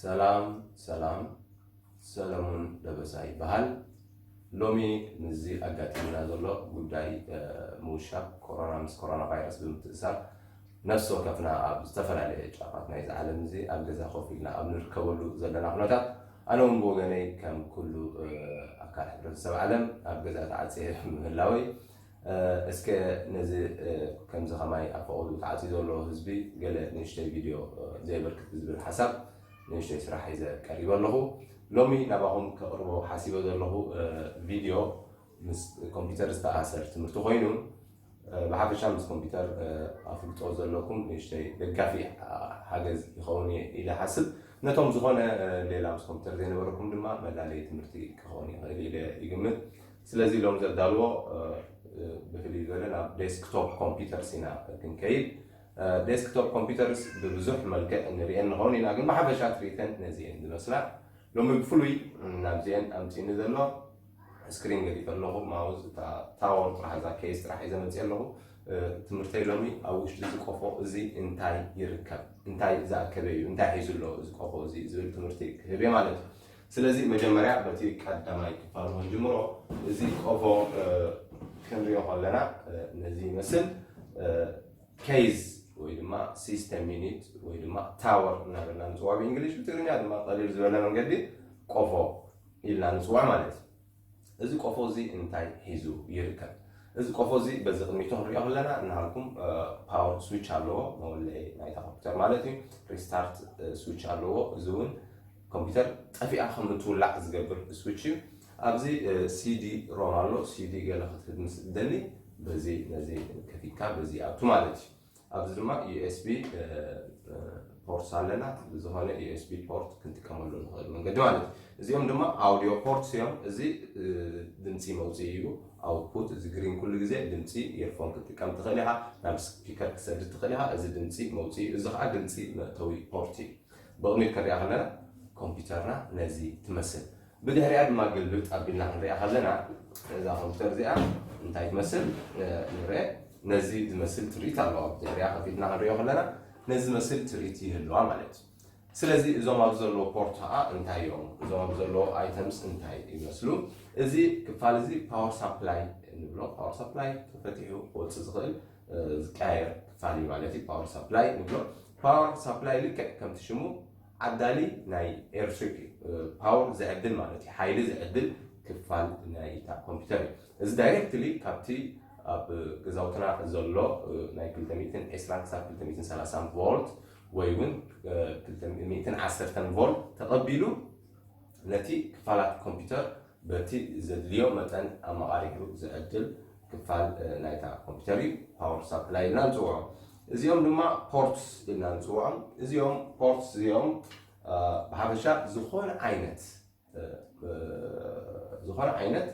ሰላም ሰላም፣ ሰለሙን ደበሳ ይበሃል። ሎሚ ምስዚ ኣጋጢሙና ዘሎ ጉዳይ ምውሻብ ኮሮና፣ ምስ ኮሮና ቫይረስ ብምትእሳር ነፍሲ ወከፍና ኣብ ዝተፈላለየ ጫፋት ናይዚ ዓለም እዚ ኣብ ገዛ ኮፍ ኢልና ኣብ ንርከበሉ ዘለና ኩነታት፣ ኣነ እውን ብወገነይ ከም ኩሉ ኣካል ሕብረተሰብ ዓለም ኣብ ገዛ ተዓፅየ ምህላወይ፣ እስከ ነዚ ከምዚ ከማይ ኣብ ፈቐዱ ተዓፅዩ ዘሎ ህዝቢ ገለ ንእሽተይ ቪድዮ ዘየበርክት ብዝብል ሓሳብ ንእሽተይ ስራሕ ሒዘ ቀሪበ ኣለኹ። ሎሚ ናባኹም ከቕርቦ ሓሲበ ዘለኹ ቪድዮ ምስ ኮምፒውተር ዝተኣሳሰር ትምህርቲ ኮይኑ፣ ብሓፈሻ ምስ ኮምፒውተር ኣፍልጦ ዘለኩም ንእሽተይ ደጋፊ ሓገዝ ይኸውን ኢለ ሓስብ። ነቶም ዝኾነ ሌላ ምስ ኮምፒውተር ዘይነበረኩም ድማ መላለይ ትምህርቲ ክኸውን ይኽእል ኢለ ይግምት። ስለዚ ሎም ዘዳልዎ ብፍልይ ዝበለ ናብ ዴስክቶፕ ኮምፒውተርስ ኢና ክንከይድ። ዴስክቶፕ ኮምፒውተርስ ብብዙሕ መልክዕ ንሪኤን ንኸውን ኢና፣ ግን ብሓፈሻ ትርኢተን ነዚኤን ዝመስላ። ሎሚ ብፍሉይ ናብዚኤን ኣምፂኒ ዘሎ ስክሪን ገዲፈ ኣለኹ። ማውዝ እታ ታወር ጥራሕ፣ እዛ ኬስ ጥራሕ ሒዘ መፅእ ኣለኹ። ትምህርተይ ሎሚ ኣብ ውሽጢ እዚ ቆፎ እዚ እንታይ ይርከብ፣ እንታይ ዝኣከበ እዩ፣ እንታይ ሒዙ ኣሎ እዚ ቆፎ እዚ ዝብል ትምህርቲ ክህብ እየ ማለት እዩ። ስለዚ መጀመርያ በቲ ቀዳማይ ክፋል ንጅምሮ። እዚ ቆፎ ክንሪኦ ከለና ነዚ ይመስል። ኬዝ ወይ ድማ ሲስተም ዩኒት ወይ ድማ ታወር እናበልና ንፅዋ ብእንግሊሽ፣ ብትግርኛ ድማ ቀሊል ዝበለ መንገዲ ቆፎ ኢልና ንፅዋ ማለት እዩ። እዚ ቆፎ እዚ እንታይ ሒዙ ይርከብ? እዚ ቆፎ እዚ በዚ ቅድሚቱ ክንሪኦ ከለና እናሃልኩም ፓወር ስዊች ኣለዎ፣ መወለዒ ናይታ ኮምፒውተር ማለት እዩ። ሪስታርት ስዊች ኣለዎ፣ እዚ እውን ኮምፒውተር ጠፊኣ ከም እትውላዕ ዝገብር ስዊች እዩ። ኣብዚ ሲዲ ሮም ኣሎ፣ ሲዲ ገለ ክትህብ ምስ እደሊ በዚ ነዚ ከፊትካ በዚ ኣቱ ማለት እዩ። ኣብዚ ድማ ዩኤስቢ ፖርት ኣለና። ዝኾነ ዩኤስቢ ፖርት ክንጥቀመሉ ንኽእል መንገዲ ማለት እዩ። እዚኦም ድማ ኣውዲዮ ፖርትስ እዮም። እዚ ድምፂ መውፅኢ እዩ፣ ኣውትፑት። እዚ ግሪን ኩሉ ግዜ ድምፂ ኤርፎን ክትጥቀም ትኽእል ኢኻ፣ ናብ ስፒከር ክሰድድ ትኽእል ኢኻ። እዚ ድምፂ መውፅኢ እዩ፣ እዚ ከዓ ድምፂ መእተዊ ፖርት እዩ። ብቕድሚት ክንሪኣ ከለና ኮምፒውተርና ነዚ ትመስል። ብድሕሪኣ ድማ ግልብጥ ኣቢልና ክንሪኣ ከለና እዛ ኮምፒውተር እዚኣ እንታይ ትመስል ንርአ። ነዚ ዝመስል ትርኢት ኣለዋ። ብድሕሪኣ ከፊትና ክንሪኦ ከለና ነዚ ዝመስል ትርኢት ይህልዋ ማለት እዩ። ስለዚ እዞም ኣብዚ ዘለዉ ፖርት ከዓ እንታይ እዮም? እዞም ኣብዚ ዘለዉ ኣይተምስ እንታይ ይመስሉ? እዚ ክፋል እዚ ፓወር ሳፕላይ ንብሎ። ፓወር ሳፕላይ ተፈቲሑ ክወፅእ ዝኽእል ዝቀያየር ክፋል እዩ ማለት እዩ። ፓወር ሳፕላይ ንብሎ። ፓወር ሳፕላይ ልክዕ ከምቲ ሽሙ ዓዳሊ ናይ ኤርትሪክ እዩ። ፓወር ዝዕድል ማለት እዩ፣ ሓይሊ ዝዕድል ክፋል ናይታ ኮምፒውተር እዩ። እዚ ዳይሬክትሊ ካብቲ ኣብ ገዛውትና ዘሎ ናይ ክልተ ሚእትን ዕስራን ክሳብ ክልተ ሚእትን ሰላሳን ቮልት ወይ እውን ክልተ ሚእትን ዓሰርተን ቮልት ተቐቢሉ ነቲ ክፋላት ኮምፒውተር በቲ ዘድልዮ መጠን ኣመቓሪሑ ዝዕድል ክፋል ናይታ ኮምፒውተር እዩ። ፓወር ሳፕላይ ኢልና ንፅውዖ። እዚኦም ድማ ፖርትስ ኢልና ንፅውዖም። እዚኦም ፖርትስ እዚኦም ብሓፈሻ ዝኾነ ዓይነት ዝኾነ ዓይነት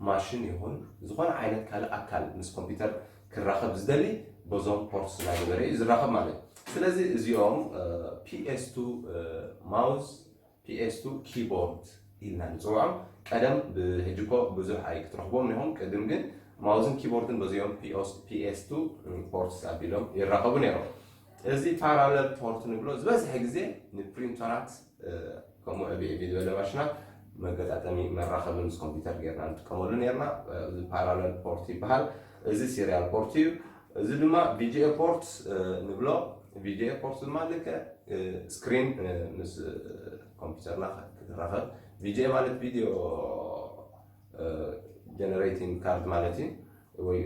ማሽን ይኹን ዝኾነ ዓይነት ካልእ ኣካል ምስ ኮምፒውተር ክራኸብ ዝደሊ በዞም ፖርትስ እናገበረ እዩ ዝራኸብ ማለት እዩ። ስለዚ እዚኦም ፒኤስ ቱ ማውዝ፣ ፒኤስ ቱ ኪቦርድ ኢልና ንፅውዖም። ቀደም ብሕጂ እኮ ብዙሕ ኣይክትረኽቦም ኢኹም። ቅድም ግን ማውዝን ኪቦርድን በዚኦም ፒኤስ ቱ ፖርትስ ኣቢሎም ይራኸቡ ነይሮም። እዚ ፓራለል ፖርት ንብሎ ዝበዝሐ ግዜ ንፕሪንተራት ከምኡ ዕብይ ዕብይ ዝበለ ማሽናት መገጣጠሚ መራኸቢ ምስ ኮምፒውተር ጌርና ንጥቀመሉ ኔርና። እዚ ፓራለል ፖርት ይበሃል። እዚ ሲሪያል ፖርት እዩ። እዚ ድማ ቪጂኤ ፖርት ንብሎ። ቪጂኤ ፖርት ድማ ልክዕ ስክሪን ምስ ኮምፒውተርና ክትራኸብ። ቪጂኤ ማለት ቪዲዮ ጀነሬቲንግ ካርድ ማለት እዩ፣ ወይ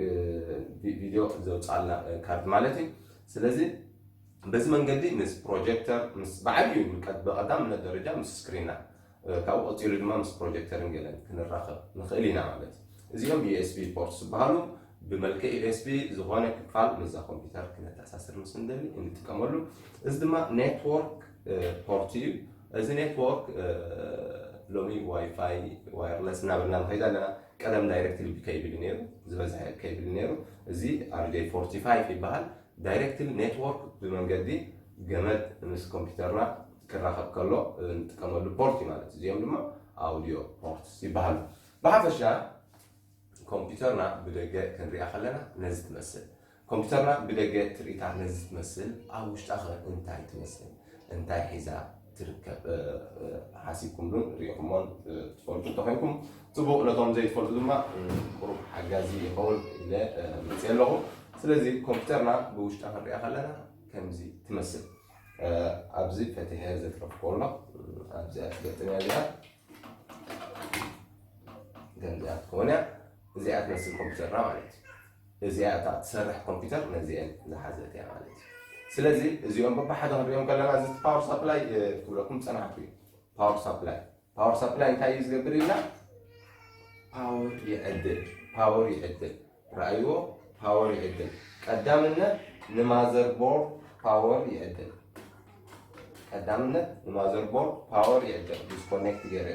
ቪዲዮ ዘውፅኣልና ካርድ ማለት እዩ። ስለዚ በዚ መንገዲ ምስ ፕሮጀክተር፣ ምስ ብዓብዩ ብቀዳምነት ደረጃ ምስ ስክሪንና፣ ካብኡ ቀፂሉ ድማ ምስ ፕሮጀክተርን ገለን ክንራኸብ ንኽእል ኢና ማለት እዩ። እዚኦም ዩኤስቢ ፖርትስ ዝበሃሉ ብመልክዕ ዩኤስቢ ዝኾነ ክፋል ምስዛ ኮምፒውተር ክነተኣሳስር ምስ እንደሊ እንጥቀመሉ። እዚ ድማ ኔትወርክ ፖርት እዩ። እዚ ኔትወርክ ሎሚ ዋይፋይ ዋየርለስ እናበልና ንኸይድ ኣለና። ቀደም ዳይሬክትሊ ብኬብል ነይሩ፣ ዝበዝሐ ኬብል ነይሩ። እዚ ኣርጀይ ፎርቲ ፋይቭ ይበሃል። ዳይሬክትሊ ኔትወርክ ብመንገዲ ገመድ ምስ ኮምፒውተርና ክራኸብ ከሎ እንጥቀመሉ ፖርት እዩ ማለት እዩ። እዚኦም ድማ ኣውዲዮ ፖርትስ ይበሃሉ። ብሓፈሻ ኮምፒውተርና ብደገ ክንሪኣ ከለና ነዚ ትመስል። ኮምፒውተርና ብደገ ትርኢታ ነዚ ትመስል፣ ኣብ ውሽጣ ኸ እንታይ ትመስል? እንታይ ሒዛ ትርከብ ሓሲብኩም ዶ ሪኢኹሞን ትፈልጡ እንተኾይንኩም ጽቡቕ፣ ነቶም ዘይትፈልጡ ድማ ቁሩብ ሓጋዚ ይኸውን ኢለ መፅእ ኣለኹ። ስለዚ ኮምፒውተርና ብውሽጣ ክንሪኣ ከለና ከምዚ ትመስል። ኣብዚ ፈቲሐ ዘትረፍኩ ኣሎ። ኣብዚኣ ትገጥም እያ እዚኣ። ከምዚኣ ትኸውን እያ። እዚኣ ትመስል ኮምፒውተርና ማለት እዩ። እዚኣ እታ ትሰርሕ ኮምፒውተር ነዚአን ዝሓዘት እያ ማለት እዩ። ስለዚ እዚኦም በብሓደ ክንሪኦም ከለና እዚ ፓወር ሳፕላይ ክብለኩም ዝፀናሕኩ እዩ። ፓወር ሳፕላይ ፓወር ሳፕላይ እንታይ እዩ ዝገብር ኢልና ፓወር ይዕድል። ፓወር ይዕድል። ረኣይዎ፣ ፓወር ይዕድል። ቀዳምነት ንማዘር ቦርድ ፓወር ይዕድል። ቀዳምነት ንማዘር ቦርድ ፓወር ይዕድል። ዲስኮኔክት ገይረ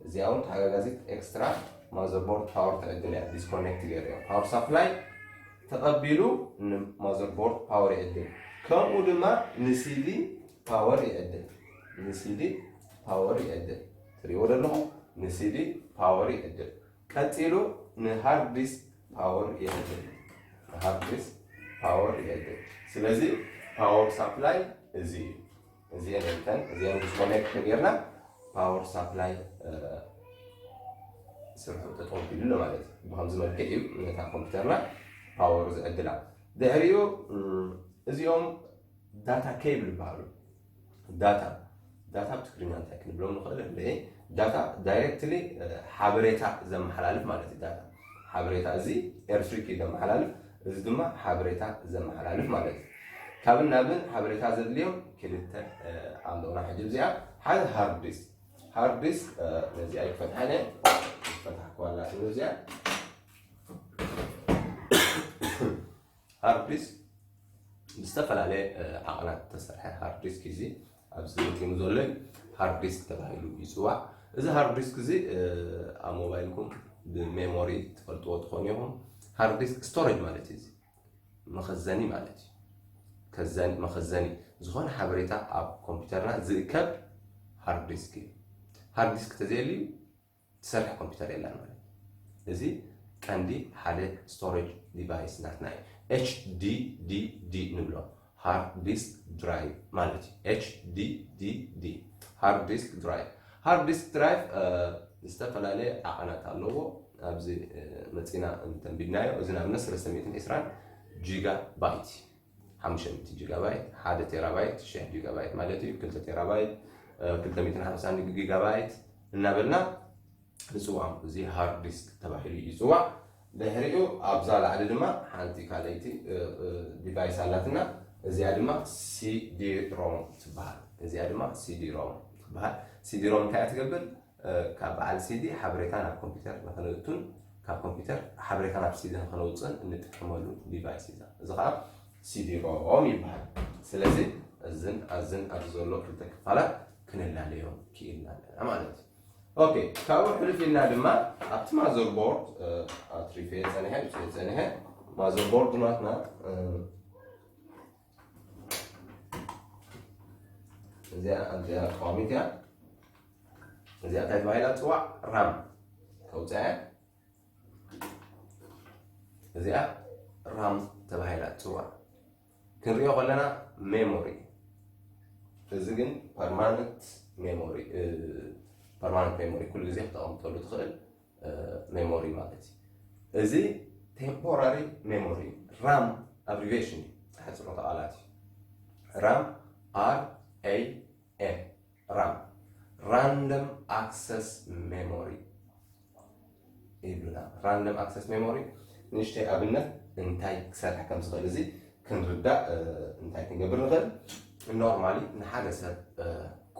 እዚኣ እውን ተሓጋጋዚት ኤክስትራ ማዘርቦርድ ፓወር ትዕድል እያ። ዲስኮኔክት ገይረዮ ፓወር ሳፕላይ ተቐቢሉ ንማዘርቦርድ ፓወር ይዕድል። ከምኡ ድማ ንሲዲ ፓወር ይዕድል። ንሲዲ ፓወር ይዕድል። ትሪእዎ ዘለኹም ንሲዲ ፓወር ይዕድል። ቀፂሉ ንሃርድ ዲስክ ፓወር ይዕድል። ንሃርድ ዲስክ ፓወር ይዕድል። ስለዚ ፓወር ሳፕላይ እዚ እዩ። እዚአን እተን እዚአን ዲስኮኔክት ተገይርና ፓወር ሳፕላይ ስርሑ ጠጠው ቢሉ ኣሎ ማለት እዩ። ብከምዚ መልክዕ እዩ ነታ ኮምፒውተርና ፓወር ዝዕድላ። ድሕሪኡ እዚኦም ዳታ ኬብል ይበሃሉ። ዳታ ዳታ ብትግርኛ እንታይ ክንብሎም ንኽእል? ዳታ ዳይሬክትሊ ሓበሬታ ዘመሓላልፍ ማለት እዩ። ዳታ ሓበሬታ እዚ ኤርትሪክ እዩ ዘመሓላልፍ፣ እዚ ድማ ሓበሬታ ዘመሓላልፍ ማለት እዩ። ካብን ናብን ሓበሬታ ዘድልዮም ክልተ ኣለውና። ሕጂ እዚኣ ሓደ ሃርድ ዲስክ ሃርድ ዲስክ ነዚኣ ይፈትሓ ነ ፈታሕኩዋ ኣላትኒ እዚኣ ሃርድ ዲስክ ብዝተፈላለየ ዓቕናት ዝተሰርሐ ሃርድ ዲስክ እዚ ኣብዚ ዝርኪሙ ዘሎ ሃርድ ዲስክ ተባሂሉ ይፅዋዕ። እዚ ሃርድ ዲስክ እዚ ኣብ ሞባይልኩም ብሜሞሪ ትፈልጥዎ ትኾኑ ኢኹም። ሃርድ ዲስክ ስቶሬጅ ማለት እዩ። መኸዘኒ ማለት እዩ። ከዘን መኸዘኒ ዝኾነ ሓበሬታ ኣብ ኮምፒውተርና ዝእከብ ሃርድ ዲስክ እዩ። ሃርድ ዲስክ ተዘየልዩ ትሰርሕ ኮምፒውተር የላን ማለት እዩ። እዚ ቀንዲ ሓደ ስቶሬጅ ዲቫይስ ናትና እዩ። ኤች ዲ ዲ ዲ ንብሎ ሃርድ ዲስክ ድራይቭ ማለት እዩ። ኤች ዲ ዲ ዲ ሃርድ ዲስክ ድራይቭ። ሃርድ ዲስክ ድራይቭ ዝተፈላለየ ዓቐናት ኣለዎ። ኣብዚ መፂና እንተንቢድናዮ እዚ ንኣብነት ሰለስተ ሚእትን ዕስራን ጂጋ ባይት፣ ሓሙሽተ ሚእቲ ጂጋ ባይት፣ ሓደ ቴራ ባይት ሽሕ ጂጋ ባይት ማለት እዩ። ክልተ ቴራ ባይት፣ ክልተ ሚእትን ሓምሳን ጊጋ ባይት እናበልና ንፅውዖም። እዚ ሃርድ ዲስክ ተባሂሉ ይፅዋዕ። ድሕሪኡ ኣብዛ ላዕሊ ድማ ሓንቲ ካልኣይቲ ዲቫይስ ኣላትና። እዚኣ ድማ ሲዲ ሮም ትበሃል። እዚኣ ድማ ሲዲ ሮም ትበሃል። ሲዲ ሮም እንታይ እያ ትገብር? ካብ በዓል ሲዲ ሓበሬታ ናብ ኮምፒውተር ንክነእቱን ካብ ኮምፒውተር ሓበሬታ ናብ ሲዲ ንክነውፅእን እንጥቀመሉ ዲቫይስ እዛ። እዚ ከዓ ሲዲ ሮም ይበሃል። ስለዚ እዝን ኣዝን ኣብዚ ዘሎ ክልተ ክፋላት ክንላለዮም ክኢልና ኣለና ማለት እዩ። ኦኬ፣ ካብኡ ሕልፍ ኢልና ድማ ኣብቲ ማዘርቦርድ ኣትሪፈ ጸኒሐ ብፅየ ጸኒሐ ማዘርቦርድ ናትና እዚኣ ኣዚኣ ቀዋሚት እያ። እዚኣ እንታይ ተባሂላ ትፅዋዕ? ራም ተውፅአ። እዚኣ ራም ተባሂላ ትፅዋዕ። ክንሪኦ ከለና ሜሞሪ፣ እዚ ግን ፐርማነንት ሜሞሪ፣ ፐርማነንት ሜሞሪ ኩሉ ግዜ ክተቐምጠሉ ትኽእል ሜሞሪ ማለት እዩ። እዚ ቴምፖራሪ ሜሞሪ ራም ኣብሪቬሽን እዩ፣ ሓፅሮተ ቃላት እዩ። ራም ኣር ኤ ኤም ራም ራንደም ኣክሰስ ሜሞሪ ይብሉና። ራንደም ኣክሰስ ሜሞሪ ንእሽተይ ኣብነት እንታይ ክሰርሕ ከም ዝኽእል እዚ ክንርዳእ እንታይ ክንገብር ንኽእል? ኖርማሊ ንሓደ ሰብ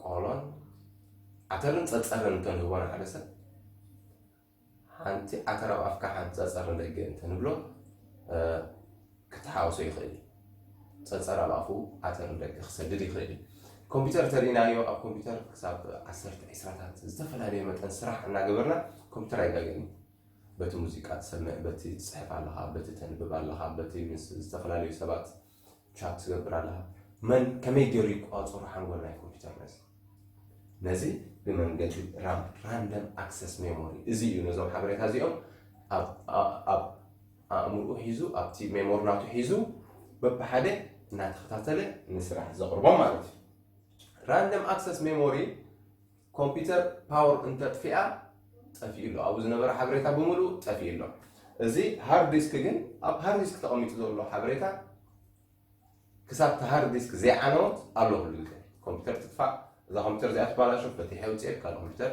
ቆሎን ዓተርን ፀፀርን እንተንህቦ ንሓደ ሰብ ሓንቲ ዓተር ኣብ ኣፍካ ሓንቲ ፀፀር ንደገ እንተንብሎ ክተሓወሶ ይኽእል እዩ። ፀፀር ኣብ ኣፉ ዓተር ንደገ ክሰድድ ይኽእል እዩ። ኮምፒውተር ተሪእናዮ ኣብ ኮምፒውተር ክሳብ ዓሰርተ ዒስራታት ዝተፈላለየ መጠን ስራሕ እናገበርና ኮምፒውተር ኣይጋገን እዩ። በቲ ሙዚቃ ትሰምዕ፣ በቲ ትፅሕፍ ኣለኻ፣ በቲ ተንብብ ኣለኻ፣ በቲ ምስ ዝተፈላለዩ ሰባት ቻት ትገብር ኣለኻ። መን ከመይ ገይሩ ይቋፀሮ ሓንጎል ናይ ኮምፒውተር ነዚ ነዚ ብመንገዲ ራም ራንደም ኣክሰስ ሜሞሪ እዚ እዩ ነዞም ሓበሬታ እዚኦም ኣብ ኣእምርኡ ሒዙ ኣብቲ ሜሞሪ ናቱ ሒዙ በብሓደ እናተኸታተለ ንስራሕ ዘቕርቦም ማለት እዩ። random access memory ኮምፒውተር ፓወር እንተጥፊኣ ጠፊኡ ኣሎ። ኣብኡ ዝነበረ ሓበሬታ ብምሉእ ጠፊኡ ኣሎ። እዚ ሃርድ ዲስክ ግን ኣብ ሃርድ ዲስክ ተቐሚጡ ዘሎ ሓበሬታ ክሳብ እቲ ሃርድ ዲስክ ዘይዓነወት ኣሎ። ኩሉ ግዜ ኮምፒውተር ትጥፋእ፣ እዛ ኮምፒውተር እዚኣ ትባላሾ፣ ፈቲሐ ውፅኤ ካልእ ኮምፒውተር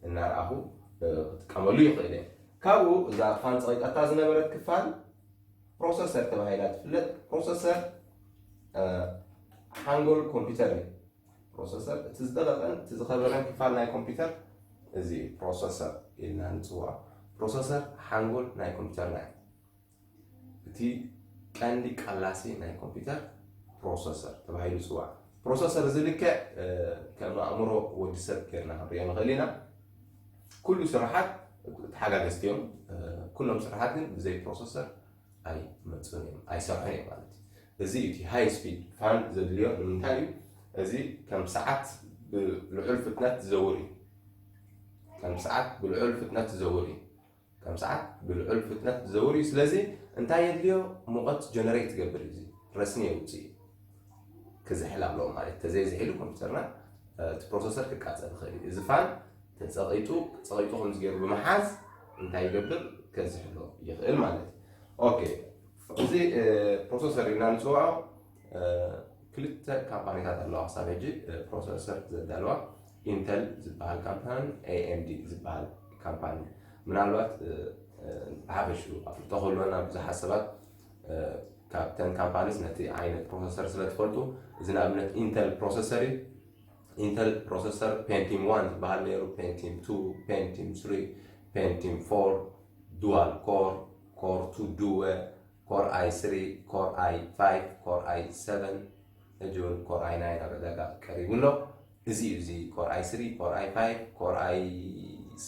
እናረኣኹ ክጥቀመሉ ይኽእል እየ። ካብኡ እዛ ፋን ፀቒጣታ ዝነበረት ክፋል ፕሮሰሰር ተባሂላ ትፍለጥ። ፕሮሰሰር ሓንጎል ኮምፒውተር እዩ። ፕሮሰሰር እቲ ዝደቐቐን እቲ ዝኸበረን ክፋል ናይ ኮምፒውተር እዚ ፕሮሰሰር ኢልና ንፅውዖ። ፕሮሰሰር ሓንጎል ናይ ኮምፒውተርና እዩ። እቲ ቀንዲ ቀላሲ ናይ ኮምፒውተር ፕሮሰሰር ተባሂሉ ይፅዋዕ። ፕሮሰሰር እዚ ልክዕ ከም ኣእምሮ ወዲ ሰብ ጌርና ክንሪኦ ንኽእል ኢና። ኩሉ ስራሓት ተሓጋገዝቲ እዮም። ኩሎም ስራሓት ግን ብዘይ ፕሮሰሰር ኣይመፁን እዮም፣ ኣይሰርሑን እዮም ማለት እዩ። እዚ እቲ ሃይ ስፒድ ፋን ዘድልዮ ንምንታይ እዩ? እዚ ከም ሰዓት ብልዑል ፍጥነት ዝዘውር እዩ። ከም ሰዓት ብልዑል ፍጥነት ዝዘውር እዩ። ከም ሰዓት ብልዑል ፍጥነት ዝዘውር እዩ። ስለዚ እንታይ የድልዮ? ሙቐት ጀነሬት ትገብር እዩ። ረስኒ የውፅእ እዩ። ክዝሕል ኣለዎ ማለት ተዘይዝሒሉ ኮምፒውተርና እቲ ፕሮሰሰር ክቃፀል ይኽእል እዩ። እዚ ፋን ተፀቒጡ ፀቒጡ ከምዚ ገይሩ ብምሓዝ እንታይ ይገብር? ከዝሕሎ ይኽእል ማለት እዩ። ኦኬ፣ እዚ ፕሮሰሰር ኢልና ንፅውዖ ክልተ ካምፓኒታት ኣለዋ ክሳብ ሕጂ ፕሮሰሰር ዘዳለዋ፣ ኢንተል ዝበሃል ካምፓኒ፣ ኤኤምዲ ዝበሃል ካምፓኒ። ምናልባት ብሓፈሽኡ ኣፍልጦ ክህልወና ብዙሓት ሰባት ካብተን ካምፓኒስ ነቲ ዓይነት ፕሮሰሰር ስለ ትፈልጡ፣ እዚ ንኣብነት ኢንተል ፕሮሰሰር እዩ። ኢንተል ፕሮሰሰር ፔንቲም ዋን ዝበሃል ነይሩ፣ ፔንቲም ቱ፣ ፔንቲም ስሪ፣ ፔንቲም ፎር፣ ዱዋል ኮር፣ ኮር ቱ ዱወ፣ ኮር ኣይ ስሪ፣ ኮር ኣይ ፋይቭ፣ ኮር ኣይ ሰቨን፣ ሕጂ እውን ኮር ኣይ ናይን ኣብ ዕዳጋ ቀሪቡ ኣሎ። እዚ እዩ፣ እዚ ኮር ኣይ ስሪ፣ ኮር ኣይ ፋይቭ፣ ኮር ኣይ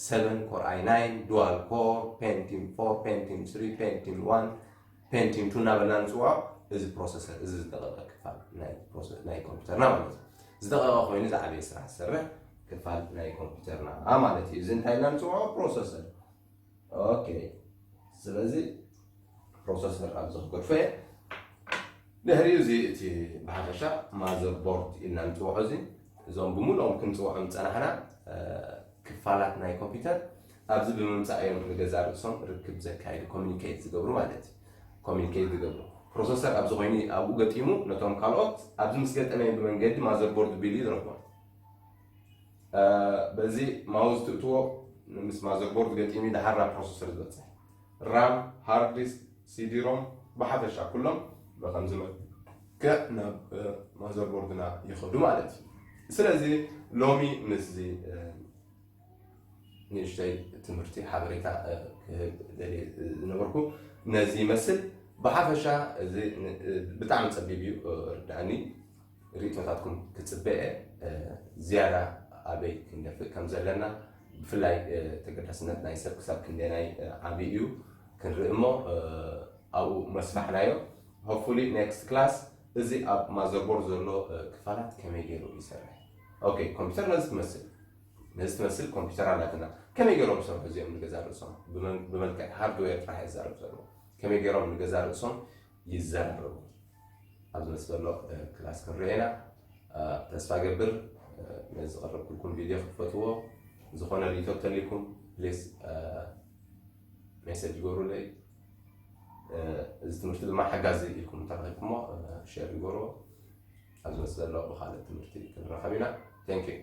ሰቨን፣ ኮር ኣይ ናይን፣ ዱዋል ኮር፣ ፔንቲም ፎር፣ ፔንቲም ስሪ፣ ፔንቲም ዋን፣ ፔንቲም ቱ እናበልና ንፅውዖ። እዚ ፕሮሰሰር፣ እዚ ዝደቐቐ ክፋል ናይ ፕሮሰ-፣ ናይ ኮምፒውተርና ማለት እዩ። ዝደቐቐ ኮይኑ ዝዓበየ ስራሕ ዝሰርሕ ክፋል ናይ ኮምፒውተርና ማለት እዩ። እዚ እንታይ ኢልና ንፅውዖ? ፕሮሰሰር። ኦኬ፣ ስለዚ ፕሮሰሰር ኣብዚ ክገድፎ እየ። ድሕሪኡ እዚ እቲ ብሓፈሻ ማዘር ቦርድ ኢልና ንፅውዖ፣ እዚ እዞም ብምልኦም ክንፅውዖም ዝፀናሕና ክፋላት ናይ ኮምፒውተር ኣብዚ ብምምፃእ እዮም ንገዛ ርእሶም ርክብ ዘካይዱ፣ ኮሚኒኬት ዝገብሩ ማለት እዩ። ኮሚኒኬት ዝገብሩ። ፕሮሰሰር ኣብዚ ኮይኑ ኣብኡ ገጢሙ ነቶም ካልኦት ኣብዚ ምስ ገጠመ ብመንገዲ ማዘርቦርድ ቢሉ ዝረክቦም። በዚ ማውዝ ትእትዎ ምስ ማዘርቦርድ ገጢሙ ደሓር ናብ ፕሮሰሰር ዝበፅሕ። ራም፣ ሃርድ ዲስክ፣ ሲዲ ሮም ብሓፈሻ ኩሎም ብከምዚ መልክዕ ናብ ማዘርቦርድና ይኸዱ ማለት እዩ። ስለዚ ሎሚ ምስዚ ንእሽተይ ትምህርቲ ሓበሬታ ክህብ ደልየ ዝነበርኩ ነዚ ይመስል። ብሓፈሻ እዚ ብጣዕሚ ጸቢብ እዩ፣ ርዳእኒ። ርእቶታትኩም ክጽበ እየ። ዝያዳ ኣበይ ክንደፍእ ከም ዘለና፣ ብፍላይ ተገዳስነት ናይ ሰብ ክሳብ ክንደናይ ዓቢ እዩ ክንርኢ እሞ ኣብኡ መስፋሕናዮ። Hopefully next class እዚ ኣብ ማዘርቦርድ ዘሎ ክፋላት ከመይ ገይሩ ይሰርሕ። ኦኬ፣ ኮምፒውተር ነዚ ትመስል ነዚ ትመስል ኮምፒውተር ኣላትና። ከመይ ገይሮም ይሰርሑ እዚኦም ንገዛ ርእሶም? ብመን-፣ ብመልክዕ ሃርድዌር ጥራሕ እየ ዝዛረብ ዘለኹ። ከመይ ገይሮም ንገዛ ርእሶም ይዘራረቡ? ኣብዚ ምስ ዘሎ ክላስ ክንሪኦ ኢና። ተስፋ ገብር ነዚ ዝቐረብኩልኩም ቪድዮ ክትፈትዎ፣ ዝኾነ ርእይቶ ተልይኩም ፕሊዝ ሜሴጅ ይገብሩለይ። እዚ ትምህርቲ ድማ ሓጋዚ ኢልኩም እንተረኺብኩሞ ሼር ይገብርዎ። ኣብዚ ምስ ዘሎ ብኻልእ ትምህርቲ ክንራኸብ ኢና። Thank you።